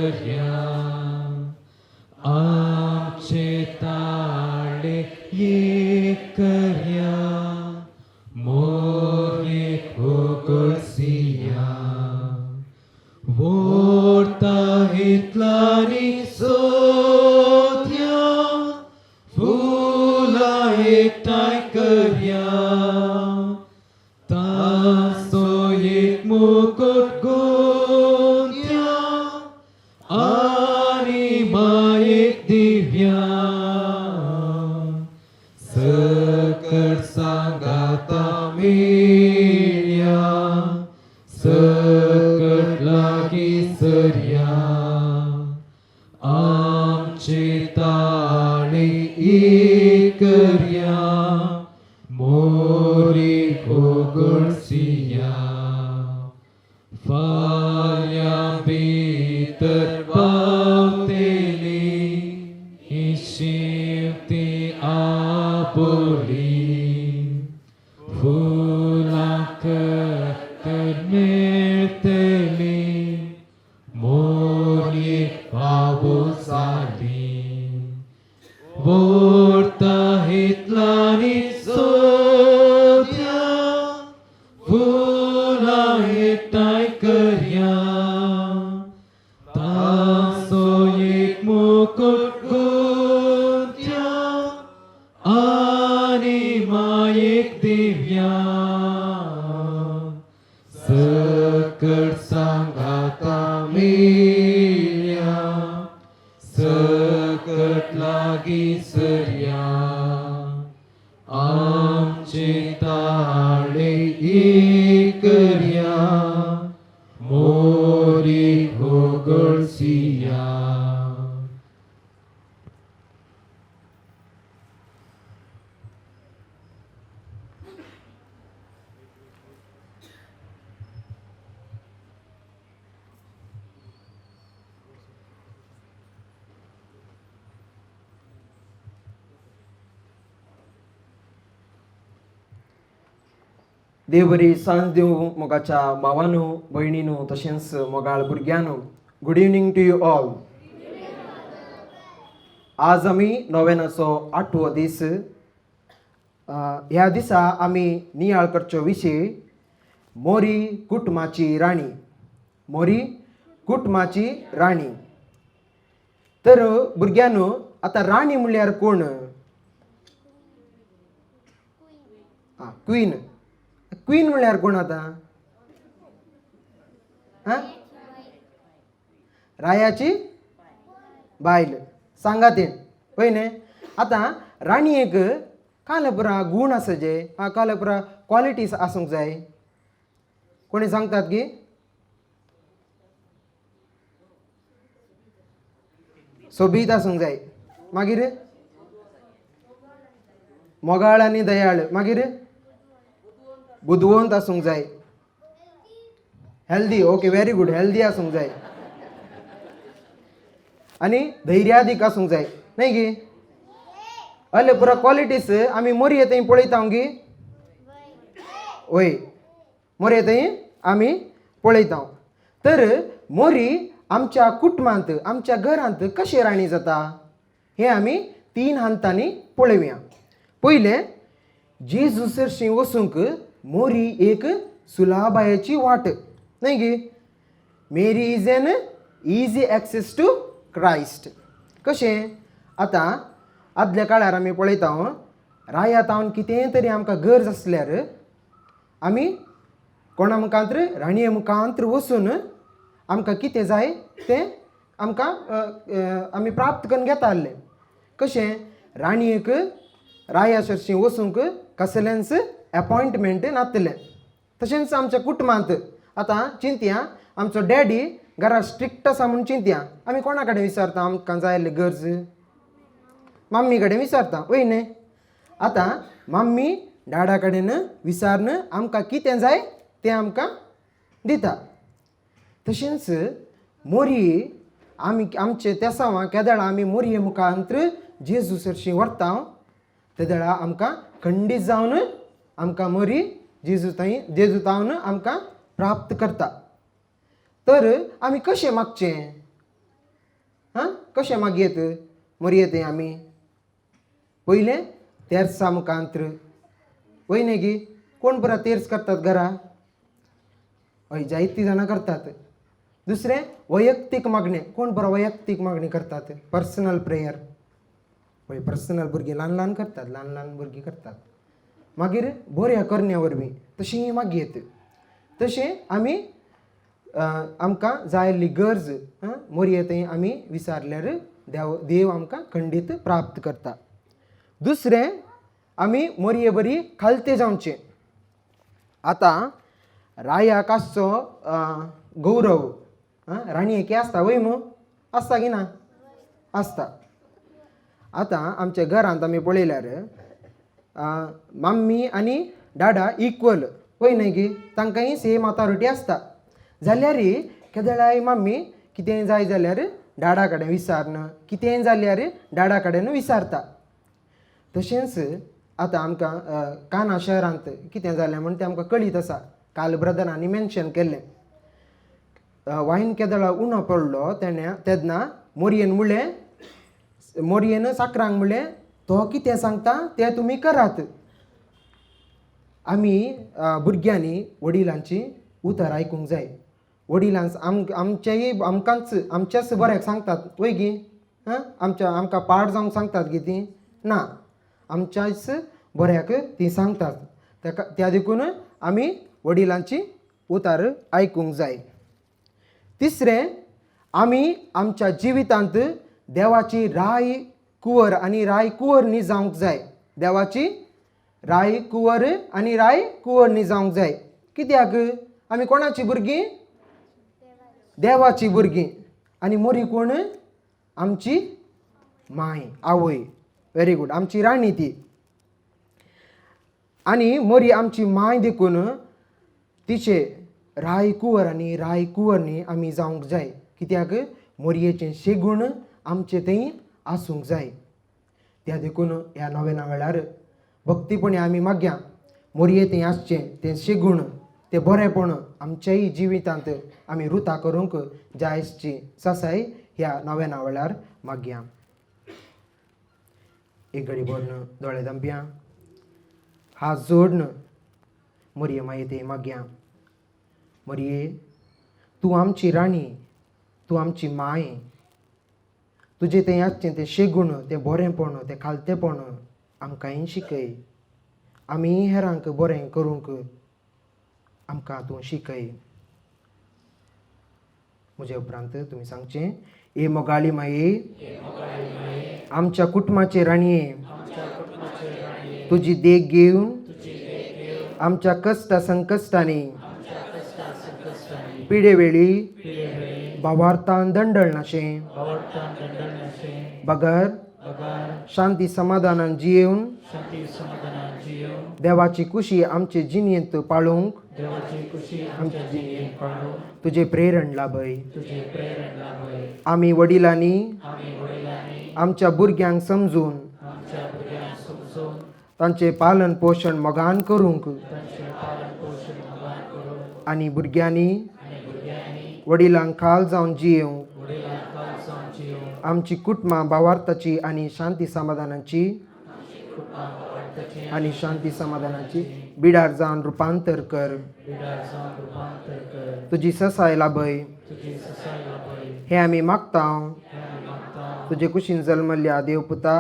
करया, आमचे ताळे एक करया, मोरी उगडसिया. वोरता हितलांनी सोदया, फुलां एकठांय करया, ताचो एक मुकुट गुंथया आनी मायेक दिवया. सकट सांगाता मेळया, सकट लागीं सरया, आमचे ताळे एक करया, मोरी उगडसिया. फाल्यां भितर पावतली ही शेवती आबोली, फुलांक तर मेळटली, मोरी फावो जाली. वोरता हितलांनी सोदया, फुलां एकठांय करया, ताचो एक मुकुट गुंथया आनी मायेक दिवया. सकट सांगाता मेळया, सकट लागीं सरया, आमचे ताळे एक करया, मोरी उगडसिया. देव बरी सांज दिवं मोगाच्या भावानू, भयणीनू, तशेंच मोगाळ भुरग्यांनू. Good evening to you all. आज आमी नोवेनाचो आठवो दीस. ह्या दिसा आमी नियाळ करचो विशय मोरी कुटुंबाची राणी. मोरी कुटुंबाची राणी. तर भुरग्यांनो, आतां राणी म्हणल्यार कोण? आं, क्वीन. क्वीन म्हणल्यार कोण आतां? आं, रायाची बायल सांगा तें पळय न्ही. आतां राणयेक काले पुरा गूण आसा जे काले पुरा क्वॉलिटीज आसूंक जाय. कोणी सांगतात की सोबीत आसूंक जाय, मागीर मोगाळ आनी दयाळ, मागीर बुदवंत आसूंक जाय, healthy, okay very good, healthy आसूंक जाय आनी धैर्यादीक आसूंक जाय न्हय गी. अले पुरा क्वॉलिटीज आमी मोरये थंय पळयता गी. वय, मोरये थंय आमी पळयता. तर मोरी आमच्या कुटुंबांत, आमच्या घरांत कशें राणी जाता हें आमी तीन हंतांनी पळोवया. पयलें, जेजू सरशीं वचूंक मोरी एक सुलाबायेची वाट न्हय गी. Mary is an easy access to Christ. कशें? आतां आदल्या काळार आमी पळयता, रायात हांव कितेंय तरी आमकां गरज आसल्यार आमी कोणा मुखांत्र, राणये मुखांत्र वचून आमकां कितें जाय तें आमकां आमी प्राप्त करून घेता आसले. कशें? राणयेक राया सरशीं वचूंक कसलेंच एपॉयंटमेंट नासलें. तशेंच आमच्या कुटुंबांत आतां चिंतया, आमचो डॅडी घरा स्ट्रिक्ट आसा म्हूण चिंतया. आमी कोणा कडेन विचारता आमकां जाय आसली गरज? मम्मी कडेन विचारता वय न्ही. आतां मम्मी डाडा कडेन विचारून आमकां कितें जाय तें आमकां दिता. तशेंच मोरी आमी आमचे तेसांवां केदळा आमी मोरये मुखांत्र जेजू सरशीं व्हरता, तेदळा आमकां खंडीत जावन आमकां मोरी जेजू थंय जेजू तावन आमकां प्राप्त करता. तर आमी कशें मागचें? कशें मागयेत मोरये थंय आमी पयलें तेर्सा मुखांत्र वय न्ही गी कोण पुरा तेर्स करतात घरा? हय, जायतीं जाणां करतात. दुसरें वैयक्तीक मागणें, कोण बरो वैयक्तीक मागणी करतात? पर्सनल प्रेयर, पळय पर्सनल भुरगीं ल्हान ल्हान करतात, ल्हान ल्हान भुरगीं करतात. मागीर बऱ्या करण्या वरवीं तशीं मागयेत. तशें आमी आमकां जाय आसली गरज मोरये थंय आमी विचारल्यार देव देव आमकां खंडीत प्राप्त करता. दुसरें आमी मोरये बरी खालते जावचें. आतां रायाक आसचो गौरव, राणयेक आसता वय मू? आसता की ना? आसता. आतां आमच्या घरांत आमी पळयल्यार मम्मी आनी डाडा इक्वल वय न्हय गी? तांकांय सेम ऑथॉरिटी आसता. जाल्यार केदळाय मम्मी कितेंय जाय जाल्यार डाडा कडेन विचारना, कितेंय जाल्यार डाडा कडेन विचारता. तशेंच आतां आमकां काना शहरांत कितें जालें म्हण तें आमकां कळीत आसा. काल ब्रदरांनी मेन्शन केल्लें, वायन केदळा उणो पडलो तेणें तेन्ना मोरयेन म्हणलें, मोरयेन साकरांक म्हणलें, तो कितें सांगता तें तुमी करात. आमी भुरग्यांनी वडिलांची उतर आयकूंक जाय. वडिलांच आमचेय आमकांच आमच्याच बऱ्याक सांगतात वय गी? आं, आमच्या आमकां पाड जावंक सांगतात गी तीं? ना, आमच्याच बऱ्याक तीं सांगतात. ताका त्या देखून आमी वडिलांची उतार आयकूंक जाय. तिसरें, आमी आमच्या जिवितांत देवाची राय कुंवर आनी राय कुंवर न्ही जावंक जाय. देवाची राय कुंवर आनी राय कुंवर न्ही जावंक जाय. कित्याक? आमी कोणाची भुरगीं? देवाची भुरगीं. आनी मोरी कोण? आमची माय, आवय. व्हेरी गूड, आमची राणी ती. आनी मोरी आमची माय देखून तिचे राय कुंवर आनी राय कुंवर न्ही आमी जावंक जाय. कित्याक? मोरयेचें शेगूण आमचे थंय आसूंक जाय. त्या देखून ह्या नव्या वेळार भक्तीपणी आमी मागया मोरये थंय आसचें तें शेगूण, तें बरेंपण आमच्याय जिवितांत आमी रुता करूंक जाय आसची सासाय ह्या नव्या वेळार मागया. एक घडी भरून दोळे दंपया, हात जोडन मोरये माये ते मागया. मोरये, तूं आमची राणी, तूं आमची माय. तुजें तें आसचें तें शेगूण, तें बरेंपण, तें खालतेपण आमकांय शिकय. आमी हेरांक बरें करूंक आमकां तूं शिकय. म्हजे उपरांत तुमी सांगचें, ए मोगाळी माये, आमच्या कुटुंबाचे राणये, तुजी देख घेवन आमच्या कश्टा संकश्टांनी पिडे वेळी भावार्थान दंडळनाशें बगर शांती समाधानान जियेवन देवाची खुशी आमचे जिणेंत पाळोवंक तुजें प्रेरण लाभय. आमी वडिलांनी आमच्या भुरग्यांक समजून तांचें पालन पोशण मोगान करूंक आनी भुरग्यांनी वडिलांक खाल जावन जियेवंक आमची कुटुंबां भावार्थाची आनी शांती समाधानाची आनी शांती समाधानाची बिडार जावन रुपांतर कर. तुजी ससाय लाभय. हें आमी मागता तुजे कुशीन जल्मल्ल्या देवपुता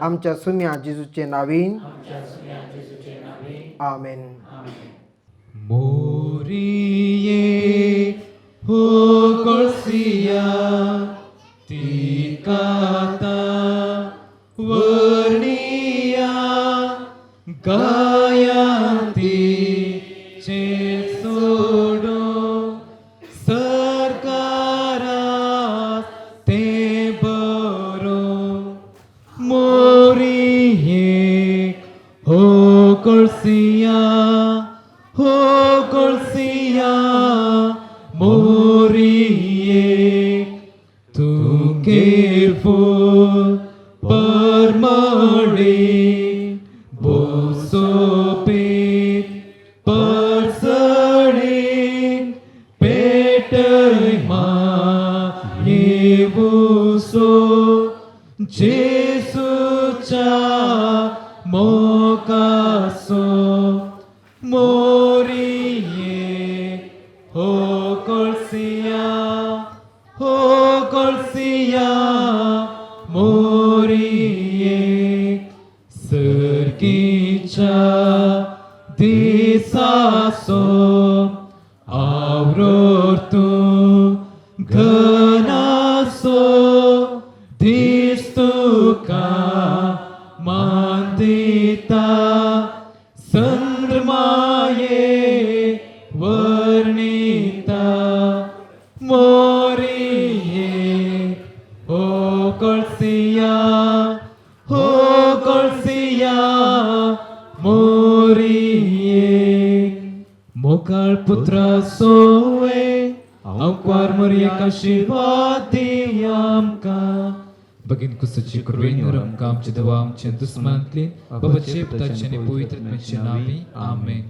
आमच्या सुम्या जेजूचे नावीन, आमेन. मोरिये हो कळसिया तिकाता वर्णिया गायांती सोडो सरकारा ते बरो. मोरिये हो कळसिया, हो कळसिया, मोरिये तुगे फूल परमळे बोसोपेत परसळे पेटय मायेची. देवूसो जेसूच्या मोगासो मोरिये हो कळसिया हो कळसिया मोरिये सर्गीच्या दिसासो आवरोर तूं घनासो दीस तुका मानदिता संद्रमाये वर्णिता मोरिये हो कळसिया हो कळसिया मोरिये मोगाळ पुत्रा सोवे आंकवार मोरयेक आशिर्वाद दी आमकां भगीन कुसाची कृपेन आमकां आमचे देवा आमचे दुस्मानांतली बाबाचे पुताचे आनी पवित्र आत्म्याचे नांवी आमेन.